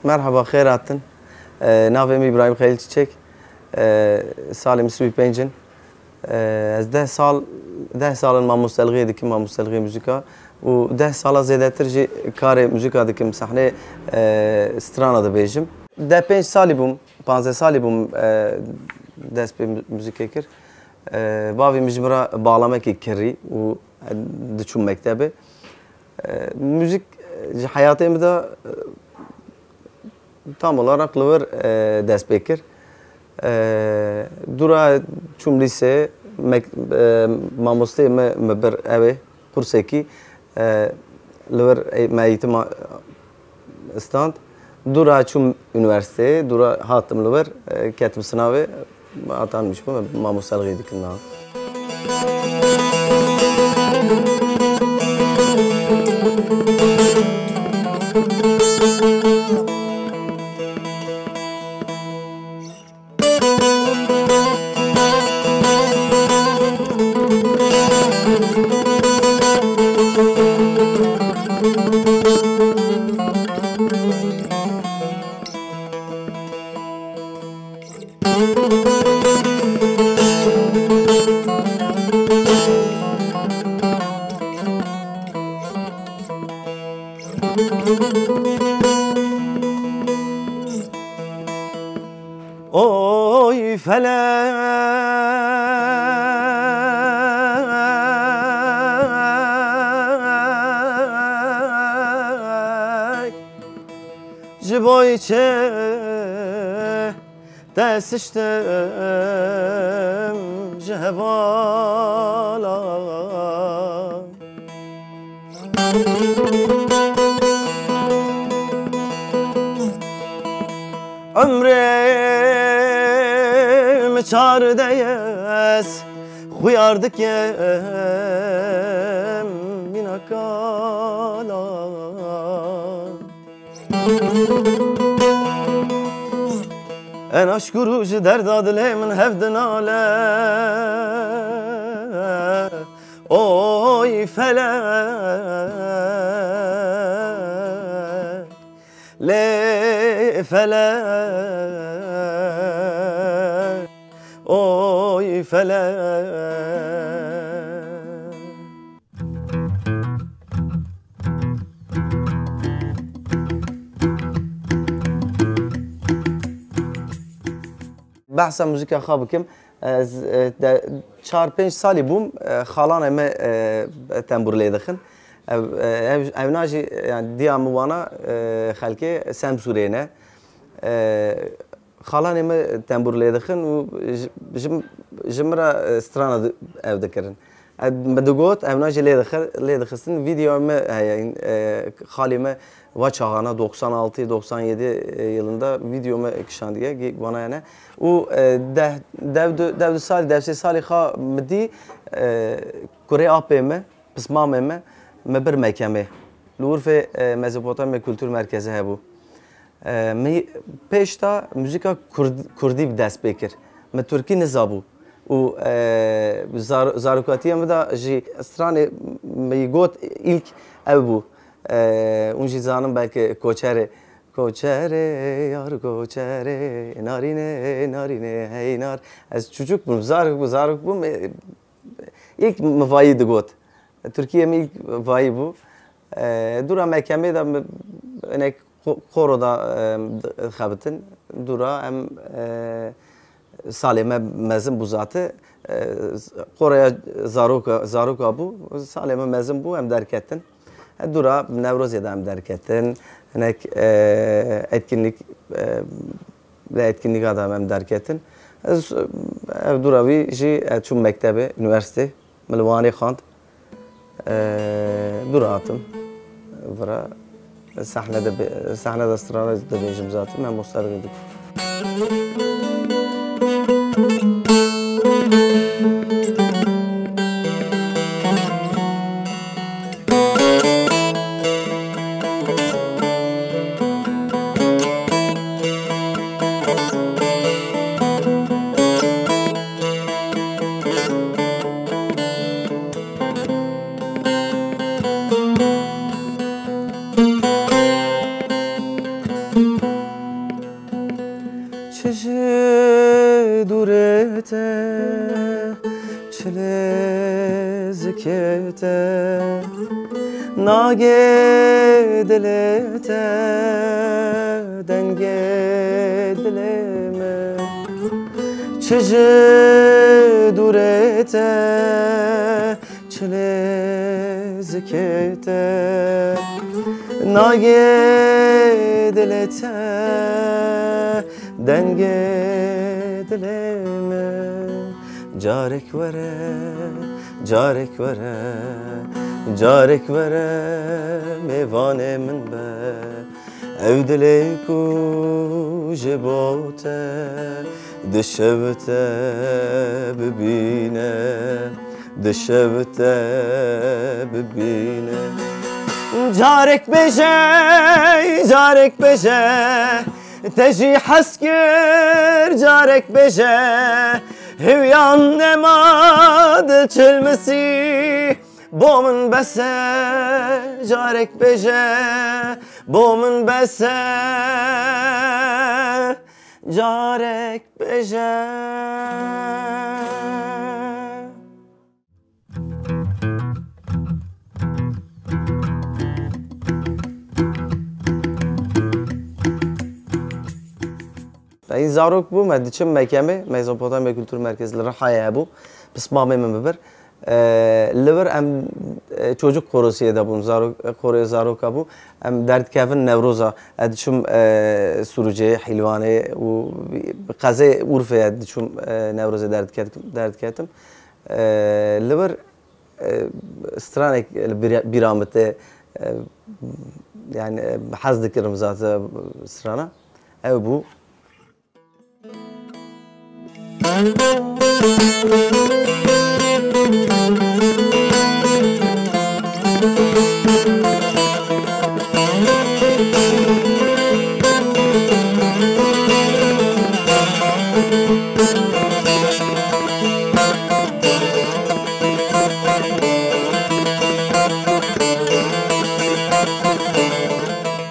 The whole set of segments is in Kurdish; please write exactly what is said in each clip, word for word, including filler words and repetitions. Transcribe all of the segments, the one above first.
Merhaba, xêr hatin. E, navê min Îbrahîm Xelîl Çiçek. E, salê min sî û pênc in. E, ez deh sal, deh sal in mamostelxiyê dikim, mamostelxiyê muzîka. Û deh sala zêdetir jî karê muzîka dikim, sahnê, e, strana dibêjim. Deh pênc salî bûm, panzdeh salî bûm, e, dest pê mu-, muzîkê kir. E, bavê min ji min re balamekî kirî û diçûm mektebê. E, muzîk, e, ji heyatê min de, e, tam olarak li wir, e, dest pê kir. E, dûra çûm lîsê, mek-, e, mamosteyê me, me bir ew ê, kursekî, e, li wir e-, me eğitim a-, stand. Dûra çûm unîversîteyê, dûra hatim li wir, e, ketim sinavê, atanmiş bûm, mamoste li xêr dikim niha. Oy felek, ji bo çi te siştim ji hevala. Umrê min çar de ye, ez xuyar dikim mîna kala. En aşkuru ji derda dilê min hev dinale. Oy felek, lê felek, oy felek. Behsa muzîka xwe bikim. Ez, e, de, çar pênc salî bûm, e, xalanê me, e, tembûr lê dixin. Ev, e, ev, evna jî, yani, diya min wana, e, xelkê Semsûrê ne. E, Xalanê me tembûr lê dixin û ji, ji, ji min re, e, strana di-, ew dikirin. E, min digot, evna jî lê dixir-, lê dixistin. Vîdeo me heye, e, xalê me va çaxana doksan altı, doksan yedi yılında vîdeo me kişandiye, gi-, bana yani. Û, e, deh, dev du, dev du salî, dev sê salî xa min dî, e, kurê apê me, pismamê me, me bir mekemê. Li Urfê, e, Mezopotamya Kultur Merkezi hebû. E, min pêşta muzîka kurd-, kurdî bi dest pê kir. Min tirkî nizabû. Û, e, zar-, zarokatiya min de jî stranê min got îlk ew bû. E, hûn jî zanin belkî Koçerê. Koçerê, yar koçerê, narînê, narînê, hey nar. Ez çocuk bûm, zarok bû, zarok bûm. E, îlk min vayî digot. Tirkiyê min îlk vayî bû. E, dûra mekemê de min hinek xo-, xoro da, e, dixebitin. Dûra em, e, salê me mezin bû zate. E, xoraya zaroka, zaroka bû. Salê me mezin bû, em derketin. E, dûra Newrozê de em derketin. Hinek, e, etkinlik, e, li etkinlîka de em derketin. Ez, ev dûra wî jî, e, çûm mektebê, unîversîtê. Min li Wanê xwend. E, dûra hatim. Vira sehne de be-, sehne de strana dibêjim zaten. Em mostarê dikim. Nagê dilê te, dengê dilê min, çi ji dûrê te, çi lê zikê te. Nagê dilê te, dengê dilê min. Carek were, carek were, carek were, mêvanê min be. Ew dilê ku ji bo te dişewite bibîne, dişewite bibîne. Carek bêje, carek bêje, te jî hez kir, carek bêje. Hêviyan nema diçilmisî, bo min bes e, carek bêje, bo min bes e, carek bêje. Ey zarok bû, me diçim mekemê, Mezopotamya Kültür Merkezi li Rihayê hebû, pismamê min bibir. Ee, li vir em, e, çocuk korosiyê de bûn, zarok, e, koroya zaroka bû. Em derdikevin Newroza, ez diçûm, e, Sûrûcê, Hîlwanê û qezê Urfê ez diçûm, e, Newrozê derdikevdim. Ee, li vir, e, stranek li bîra, bîra min tê, e, yani, e, hez dikirim zaten strana. Ew bû.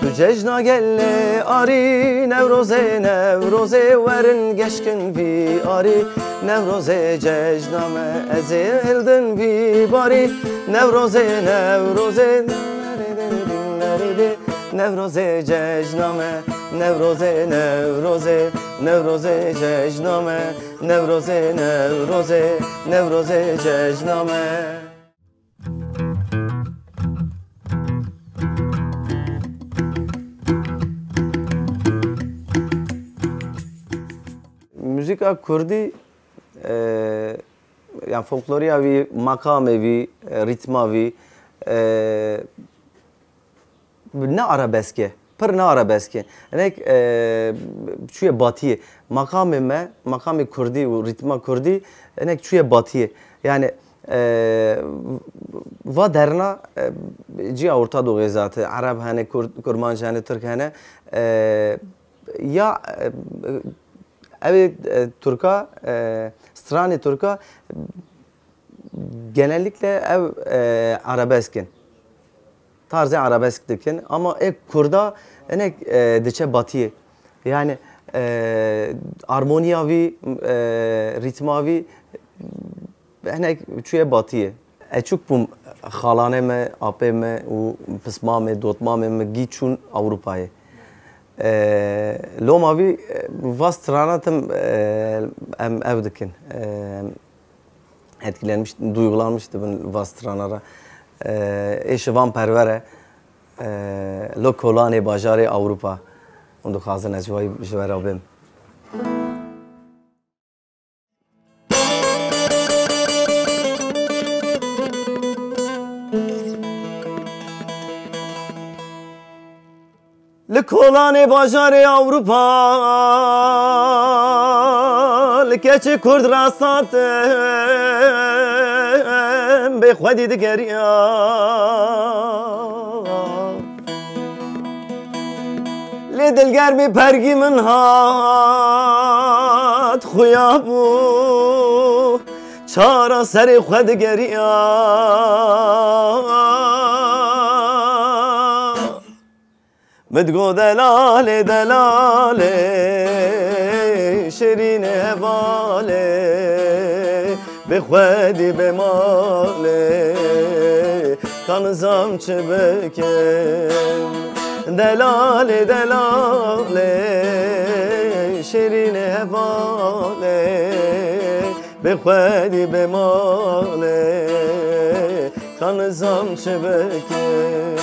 Tu cejna gelê arî, Newrozê, Newrozê, werin geşkin vî arî. Newrozê cejna me, ez ê hildin vî barî. Newrozê, Newrozê, Newrozê cejna me, Newrozê, Newrozê, Newrozê cejna me, Newrozê, Newrozê, Newrozê cejna me. Muzîka kurdî, e, yani folkloriya vî, makamê vî, e, rîtma vî, e, ne arabesk e, pir ne arabesk e. Hinek, e, çûye batiyê. Makamê me, makamê kurdî û rîtma kurdî, hinek çûye batiyê. Yani, e, va derna, e, ciya Orta Doğu'ya zaten. Arab hene, Kurd, Kurmanc hene, Tirk hene. E, ya, e, ev ê, e, Tirka, e, stranê Tirka, genellikle ev, e, arabesk in. Tarzê arabesk dikin. Ama ê Kurda hinek, e, diçe batiyê. Yani, e, armoniya vî, e, rîtma vî, hinek çûye batiyê. Ez çûk bûm, xalanê me, apê me û pismamê, dotmamê me gî çûn Ewropayê. E, loma vî, e, va strana tim, e, em ev dikin. E, etkilenmiş, duygulanmış dibin va strana re. E, ê Şivan Perwer e, e, Lo kolanê bajarê Ewropa. Hûn dixwazin ez ji we, ji we re bêm. Li kolanê bajarê Ewropa, li keçê Kurd rastatim, bê xwedî digeriya. Lê dilgermî pergî min hat xuya bû, çara serê xwe digeriya. Min digot delalê, delalê, şirînê hevalê, bi xwedî bê malê, Ka nizam çi bikim. Delalê, delalê, şêrînê hevalê, bê xwedî bê malê, ka nizam çi bikim.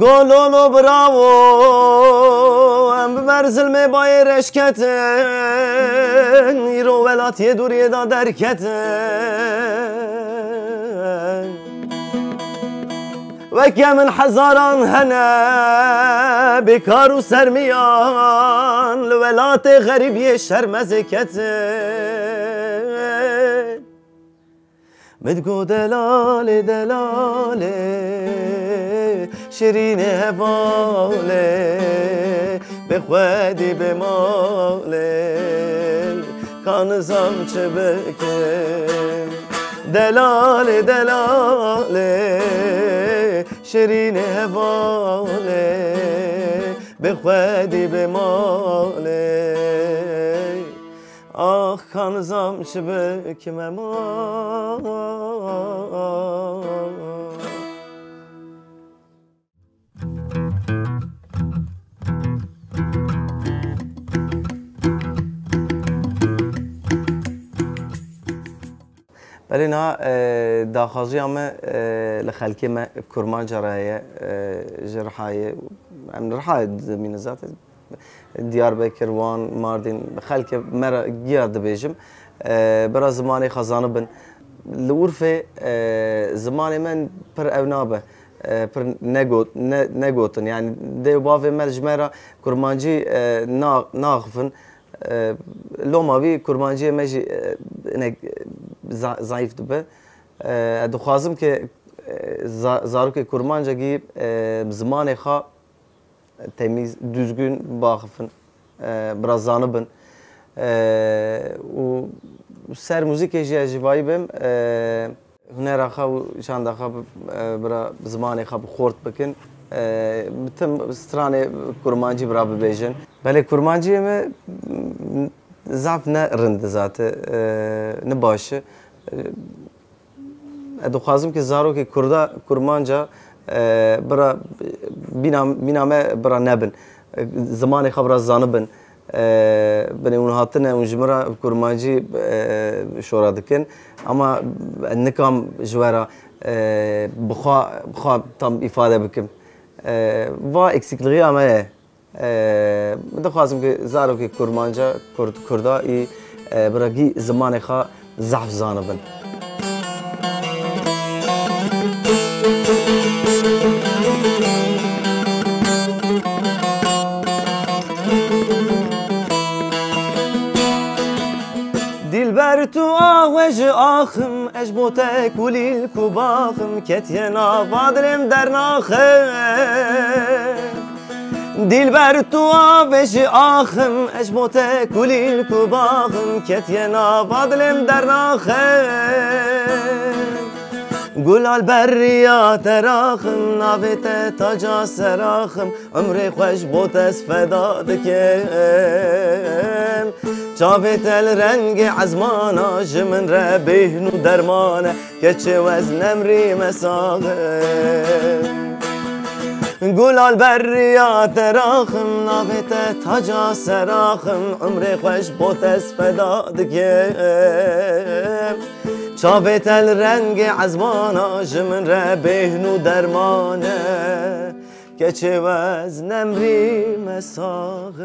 Go lolo bravo, em bi ber zilmê bayê reşketin, îro welatiyê dûriyê da derketin. Weke min hezaran hene, bêkar û sermiyan, li welatê xerîbiyê şermezê ketin. Min digot delalê, delalê, şirînê hevalê, bê xwedî bê malê, ka nizam çi bikim. Delalê, delalê, şirînê hevalê, bê xwedî bê malê. Ax, ka nizam çi bikim ema. Belê niha, e, daxwaziya me, e, li xelkê me Kurmanca re heye, e, ji Rihayê, em li Rihayê dimînin zaten. Diyarbekir, Wan, Mardîn, xelkê me re giya dibêjim. E, bira zimanê xwe zanibin. Li Urfê, e, zimanê me pir ew nabe, e, pir negot-, ne-, negotin. Yani dê û bavê me ji me re kurmancî, e, na-, naxivin. E, loma wî kurmanciyê me jî, e, hinek za-, zayîf dibe. E, ez dixwazim ke, e, za-, zarokê kurmancekî, e, zimanê xwe temîz, düzgün baxifin, e, bira zanibin. E, û ser muzîkê jî ez ji vayî bim, e, hunera xwe û çanda xwe bi, e, bira zimanê xwe bi xort bikin. E, bi tim stranê kurmancî bira bibêjin. Belê kurmanciyê me, m, zaf ne rind e zate, e, ne baş e. E, Ez dixwazim ke zarokê kurda, kurmanca, e, bira, bîna, bîna me bira nebin. E, zimanê xwe bira zanibin. E, binê hûn hatine, hûn ji min re kurmancî, e, şora dikin. Ama ez nikam ji we re, e, bi xwe, bi xwe tam îfade bikim. E, va eksîkligiya me ye. Eee, dixwazim ke zarokê kurmanca, kurd, kurda î, eee, bira gî zimanê xwe zehf zanibin. Dilber tu ax we ji axim, ez ji bo te kulîlk û baxim, ketiye nava dilêm dernaxim. Dilber tu avê ji axim, ez ji bo te kulîlk û baxim, ketiye nava dilêm dernaxim. Gulal berriya te raxim, navê te taca seraxim, umrê xwe ji bo te ez feda dikim. Çavê te li rengê ezmana, ji min re bêhn û derman e, keçê we ez nemrîme sax e. Gulal berriya te raxim, navê te taca seraxim, umrê xwe ji bo te ez feda dikim. Çavê te li rengê ezmana, ji min re bêhn û derman e, keçê we ez nemrîme sax e.